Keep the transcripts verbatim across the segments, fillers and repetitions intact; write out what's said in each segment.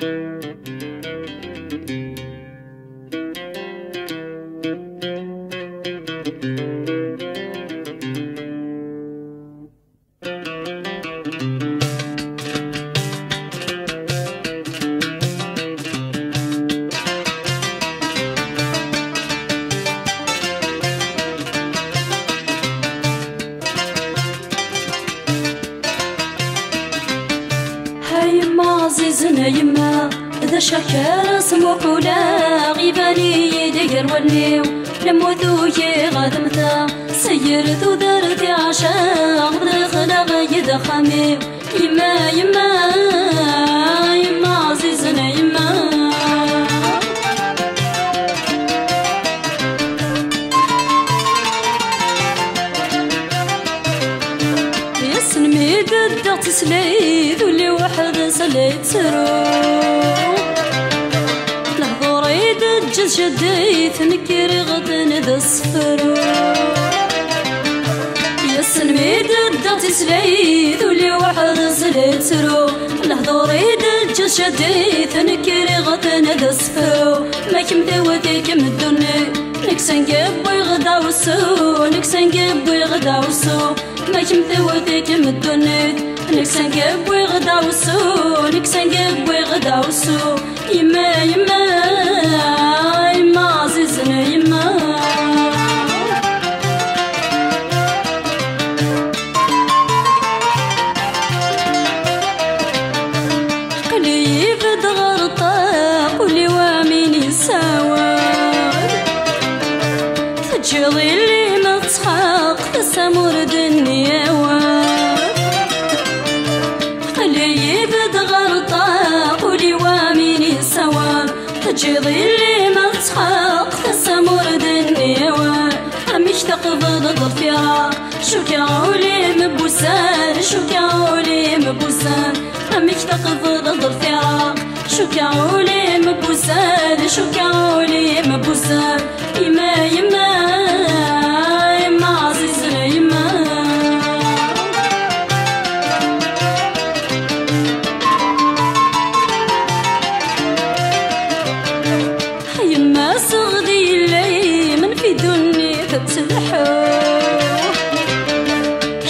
Ha yemma ɛzizen, a yemma, d acu akka ara smuquleɣ? Iban-iyi-d gar wallen-iw, lmut ugiɣ ad mmteɣ. Seyyer tudert i ɛaceɣ, bdiɣ xleɣ-iyi-d axxam-iw. Yemma, yemma, yemma ɛzizen, a yemma. Yessenmi d-ddeɣ tislit, ul-iw weḥd-s la yettru. Lehdur i d-teǧǧa tjaddit, nekk riɣ-ten d asefru. Yessenmi d-ddeɣ tislit, ul-iw weḥd-s la yettru. Lehdur i d-teǧǧa tjaddit, nekk riɣ-ten d asefru. Ma kemm tewwet-ikem ddunit, nekk sanga wwiɣ-d aɛusu, nekk sanga wwiɣ-d aɛusu. Ma kemm tewwet-ikem ddunit, nekk sanga wwiɣ-d aɛusu, nekk sanga wwiɣ-d aɛusu. Yemma, yemma, yemma ɛzizen, a yemma. Aql-iyi beddeɣ ɣer ṭṭaq, ul-iw am win yessawal. Teǧǧiḍ yelli-m ad tesḥeq, tasa-m ur d-tenni awal. Aql-iyi beddeɣ ɣer ṭṭaq, ul-iw am win yessawal. Teǧǧiḍ yelli-m ad tesḥeq, tasa-m ur d-tenni awal. Amek taqbleḍ lfiraq? Cukkeɣ ul-im n wussan, cukkeɣ ul-im n wussan. Amek taqbleḍ lfiraq? Cukkeɣ ul-im n wussan, cukkeɣ ul-im n wussan. Yemma, yemma, yemma ɛzizen, a yemma. Yemma seɣdi yelli-m, anef i ddunit ad telḥu.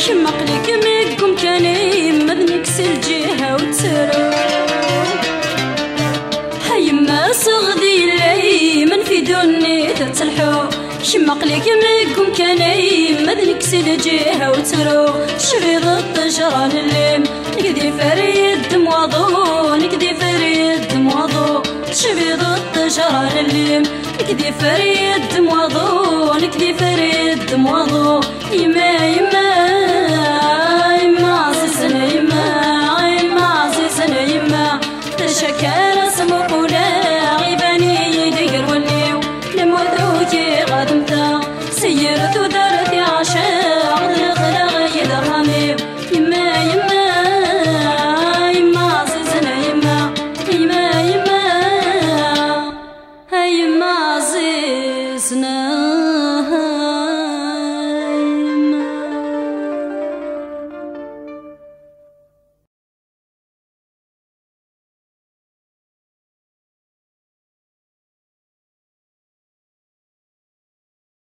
Kemm aql-ik mi deg umkan-im, ad nekkes lǧiha u ttru. Ha yemma seɣdi yelli-m, anef i ddunit ad telḥu. Kemm aql-ik mi deg umkan-im, ad nekkes lǧiha u ttru. Tecbiḍ ṭṭejra n llim, nekk d iferri yeddem waḍu, nekk d iferri yeddem waḍu. Tecbiḍ ṭṭejra n llim, nekk d iferri yeddem waḍu, nekk d iferri yeddem waḍu. Yemma, yemma,